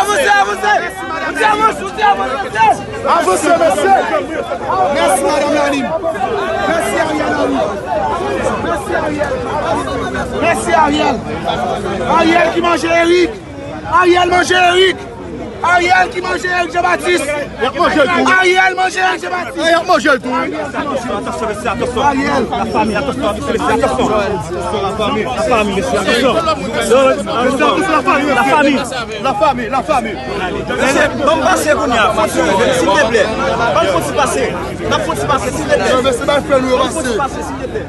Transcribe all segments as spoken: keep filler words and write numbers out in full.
Avanse, avanse! Avanse, avanse, avanse! Avanse, mesye! Mèsi, madanm Lalim. Mèsi, Ariel Henry. Mèsi, Ariel. Mèsi, Ariel. Ariel ki manje Eric. Ariel manje Eric. Ariel ki manje Eric Jean Baptiste. Y ap manje l tou. Ariel manje Eric Jean Baptiste. Y ap manje l tou. Ariel. Lafanmi, atansyon, mesye, mesye, atansyon. Lafanmi, mesye, atansyon. Lafanmi, mesye, atansyon. Lafanmi, mesye. Lafanmi, lafanmi. Mesye, ban m pase kounye a, fò ti rive, silteplè. Ban m fò ti pase. N ap fò ti pase, silteplè. Mesye, bay frè nou yo pase. Ban m fò ti pase, silteplè.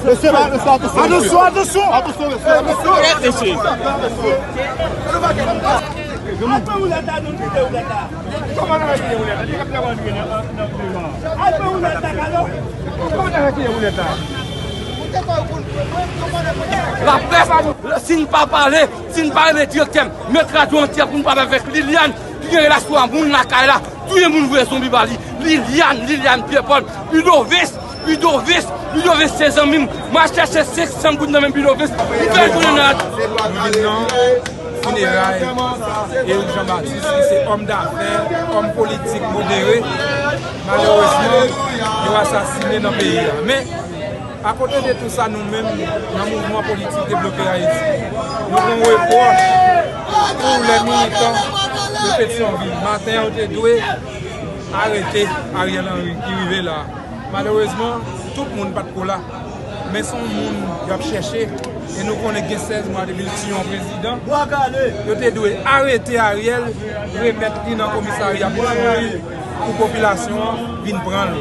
Mesye, ba, mesye, atansyon, mesye. Atansyon, atansyon. Atansyon, mesye, atansyon. Mesye. Al pran woulèt la, nou kite woulèt la. Al pran woulèt la, kalò. Laprès, si n pa pale, si n pa rele direktè, met radyo antyè pou n pale avèk Liliane, ki gen relasyon a moun lakay la, touye moun voye zonbi ba li. Liliane, Liliane Pierre Paul, Ludovice, Ludovice, Ludovice se zanmi m. Mwen al chèche senk san goud nan men Ludovice. M fè l tounen nan radyo. Fineray Eric Jean Baptiste, ki se òm dafè, òm politik modere, malerezman, yo asasine nan peyi a. Men, akote de tou sa, nou menm, nan mouvman politik Debloke Ayiti, nou gen yon repwòch pou lè militan de Petyonvil. Maten an, yo te dwe arete Ariel Henry ki rive la. Malerezman, tout moun pa t ko la. Men se yon moun y ap chèche. E nou konnen gen sèz mwa depi l tiye yon prezidan. Yo te dwe arete Ariel, remèt li nan komisarya Petyonvil pou popilasyon an vin pran l.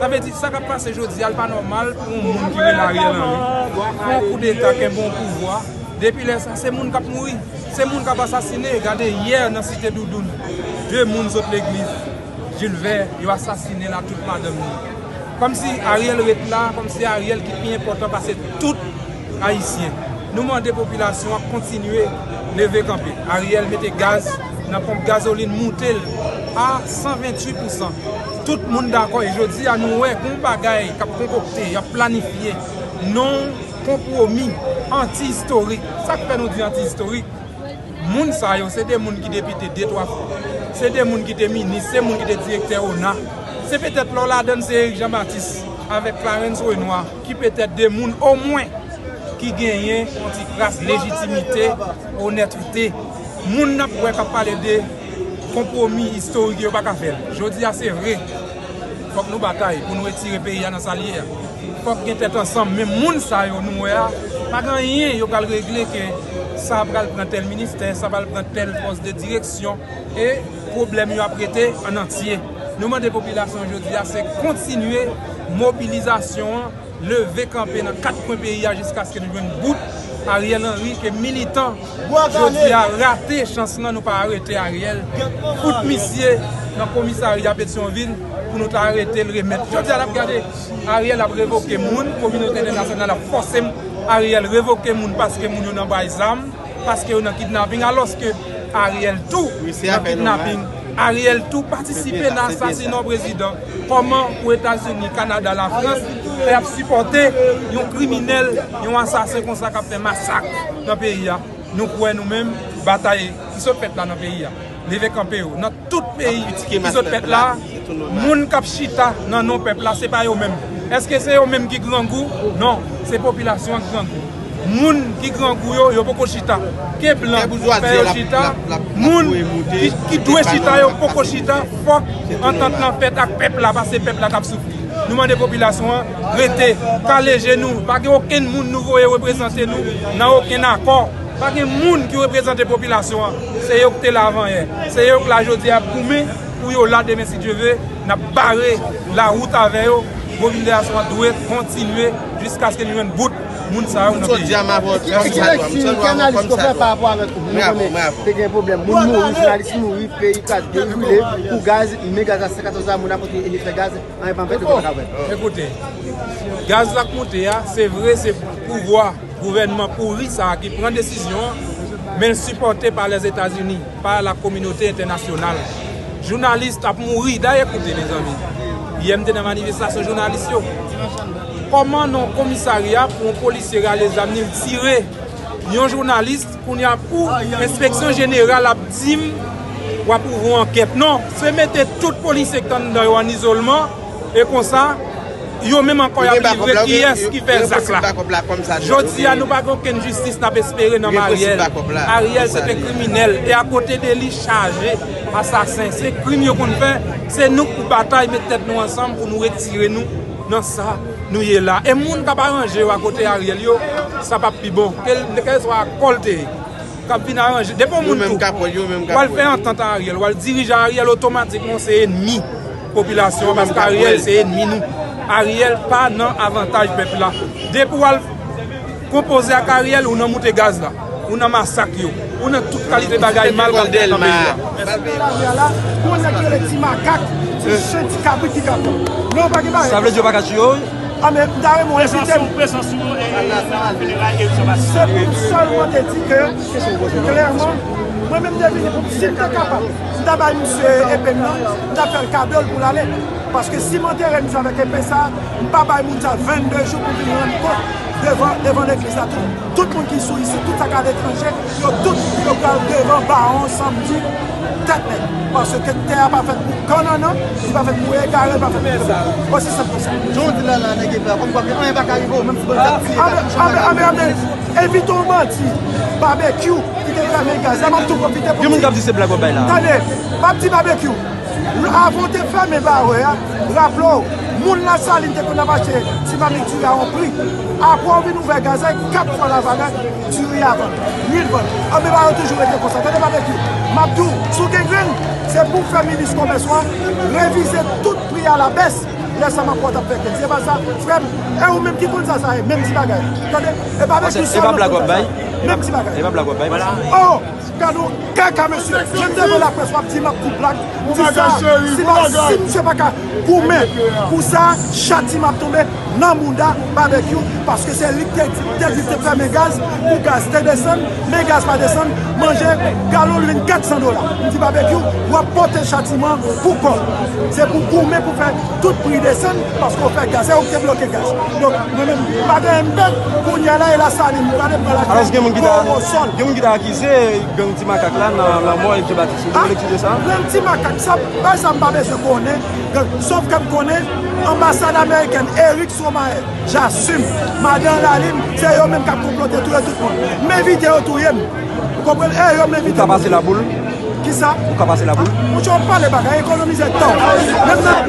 Sa vle di, sa k ap pase jodi a, l pa nòmal pou yon moun ki rele Ariel Henry fè yon koudeta, kenbe yon pouvwa. Depi lè sa, se moun k ap mouri, se moun k ap asasine. Gade yè nan Site Doudoun, de moun sot legliz Jilvè, yo asasinen l ak tout madanm li. Kòmsi Ariel ret la, kòmsi Ariel ki pi enpòtan pase tout Ayisyen. Nou mande popilasyon an kontinye leve kanpe. Ariel mete gaz nan ponp gazolin, moute l a san venntuit pousan. Tout moun dakò, e jodi a nou wè gon bagay k ap konkokte, y ap planifye, non konpwomi, anti-istorik. Sa k fè nou di anti-istorik? Moun sa yo, se de moun ki depite de twa fwa. Se de moun ki te minis, se moun ki te direktè ona. Se petèt lè w ladann se Eric Jean Baptiste avèk Clarens Renois ki petèt de moun omwen ki genyen yon ti kras lejitimite, onètete. Moun n ap wè k ap pale de konpwomi istorik yo pa ka fè l. Jodi a se vre. Fòk nou batay pou nou retire peyi a nan sa l ye a. Fòk gen tèt ansanm. Men moun sa yo nou wè a, pa gen anyen yo pral regle ke sa pral pran tèl ministè, sa pral pran tèl pòs de direksyon. E pwoblèm yo ap rete an antye. Nou mande popilasyon jodi a se kontinye mobilizasyon an, leve kanpe nan kat kwen peyi a jiskaske nou jwenn bout Ariel Henry ke militan jodi a rate chans lan, nou pa arete Ariel. Fout misye nan komisarya Petyonvil pou nou ta arete l, remèt. Jodi a n ap gade Ariel ap revoke moun, kominote entènasyonal ap fòse m Ariel revoke moun paske moun yo nan bay zam, paske yo nan kidnaping, alòske Ariel tou nan kidnaping. Ariel tou patisipe nan asasina yon prezidan. Kòman pou Etazini, Kanada, Lafrans fè ap sipòte yon kriminèl, yon asasen konsa k ap fè masak nan peyi a? Nou kwè nou menm, batay ki sot fèt la nan peyi a, leve kanpe yo nan tout peyi ki sot fèt la, moun k ap chita nan non pèp la, se pa yo menm. Èske se yo menm ki grangou? Non, se popilasyon an ki grangou. Moun ki grangou yo, yo poko chita. Ke blan fè yo chita, moun ki, ki dwe chita yo poko chita. Fòk antant lan fèt ak pèp la, paske pèp la k ap soufri. Nou mande popilasyon an rete, kale je nou. Pa gen okenn moun nou voye reprezante nou nan okenn akò. Pa gen moun ki reprezante popilasyon an. Se yo ki te la avan yè. Se yo ki la jodi a ap goumen pou yo la demen si Dye ve. N ap bare lawout avè yo. Mobilizasyon an dwe kontinye jiskaske nou jwenn bout moun sa yo nan peyi a. Ki, ki, ki, ki, ki analis w fè pa rapò avèk nou konnen te gen pwoblèm, moun mouri, jounalis mouri, peyi kraze, peyi boule pou gaz, men gaz la san katòz la, moun ap kontinye fè gaz, anyen pa fèt, yo pa ka fè. Ekoute, gaz la k moute a, se vre, se pouvwa gouvènman pouri sa a ki pran desizyon an, men l sipòte pa Lèzetazini, pa la kominote entènasyonal. Jounalis ap mouri, dayè koute, mezanmi. Yè m te nan manifestasyon jounalis yo. Kòman nan komisarya pou yon polisye rale zam li tire yon jounalis, kounye a pou enspeksyon jeneral ap di m w ap ouvri yon ankèt? Non, se mete tout polisye k t anndan yo ann izolman, e konsa, yo menm ankò y ap livre kiyès ki fè zak la. Jodi a, nou pa gen okenn jistis n ap espere nan men Ariel. Ariel se te kriminèl, e akote de li chaje asasen. Se krim yo konn fè, se nou k pou batay, met tèt nou ansanm pou nou retire nou nan sa nou ye la. E moun k ap aranje yo akote Ariel yo, sa p ap pi bon. Kèl, kèlswa kò l te ye, k ap vin aranje. Depi yon moun tou, w al fè antant a Ariel, w al dirije Ariel, otomatikman w se enmi popilasyon an, paske Ariel se enmi nou. Ariel pa nan avantaj pèp la. Depi w al konpoze ak Ariel, ou nan moute gaz la, ou nan masak yo, ou nan tout kalite bagay mal k ap fèt nan peyi a. Lari a la, gon nèg ki rele Ti Makak, ti chen, ti kabrit ki ka pran. Non, pa gen bagay. Sa vle di yo pa ka tiye w? A, men m ta renmen w envite m. Se pou m sèlman te di ke, klèman, mwen menm m te vini pou m, si m te kapab, m ta bay misye epe m nan, m ta fè l kado l pou l ale. Paske si m antere misye avèk epe sa, m pa bay moun sa vennde jou pou vin rann kont devan, devan legliz la tou. Tout moun ki sou isit, tout sa k aletranje, yo tout, yo pral devan bawon samdi tèt nèt. Paske tè a pa fèt pou kannannan, li pa fèt pou egare, li pa fèt pou tout. Osi senp ke sa. Jan w di la la, nèg epe a, kòmkwa ke anyen pa ka rive w, menm si bandi ap tiye, katouch pa ka rive w. Anben, anben, anben, anben, envite yon bandi, Babekyou, ki te fèmen gaz la, m ap tou pwofite pou di. Gen moun k ap di se blag w ap bay la. Tande, m ap di Babekyou. Avan w te fèmen bawè a, raple w, moun Lasalin te konn ap achte ti mamit diri a yon pri. Apre w vin ouvè gaz la, e kat fwa lavalè diri a vann, lwil vann. Anben, bagay yo toujou rete konsa. Tande, Babekyou, m ap di w, si w gen grenn, se pou w fè minis komès ou a revize tout pri a la bès. Lè sa m ap wè w t ap fè grenn. Se pa sa, frè m. E ou menm ki konn sa, sa ye, menm ti bagay. Tande, e Babekyou sèlman ki konn sa. Menm ti bagay. E pa blag w ap bay. Oh! Gade yon kaka, mesye. Menm devan laprès, w ap di m ap di blag. M di sa, si pa, si misye pa ka goumen pou sa, chatiman ap tonbe nan mouda Babekyou, paske se li ki te di, te di te fèmen gaz, pou gaz te desann, men gaz pa desann, manje, galon li vin kat san dola. M di Babekyou, w ap pote chatiman pou kò w. Se pou goumen pou fè tout pri desann, paske w fè gaz, se ou ki te bloke gaz. Donk, mwen menm, m pa gen anyen m pè, kounye a la, e Lasalin, m prale pran lakay. Alòs, gen moun ki ta, gen moun ki ta akize gang Ti Makak la nan lanmò Eljo Batis. Ou gen lekti de sa? Gang Ti Makak, sa, bagay sa m pa bezwen konnen. Gang, sòf ke m konnen, anbasad amerikèn, Eric Somaer, Jassim, Madan Lalin, se yo menm k ap konplote touye tout moun. M envite yo touye m. Ou konprann? E yo m envite. Ou ka pase laboul? Kisa? Ou ka pase laboul? Monchè, w ap pale bagay, ekonomize tan w. Menm nan.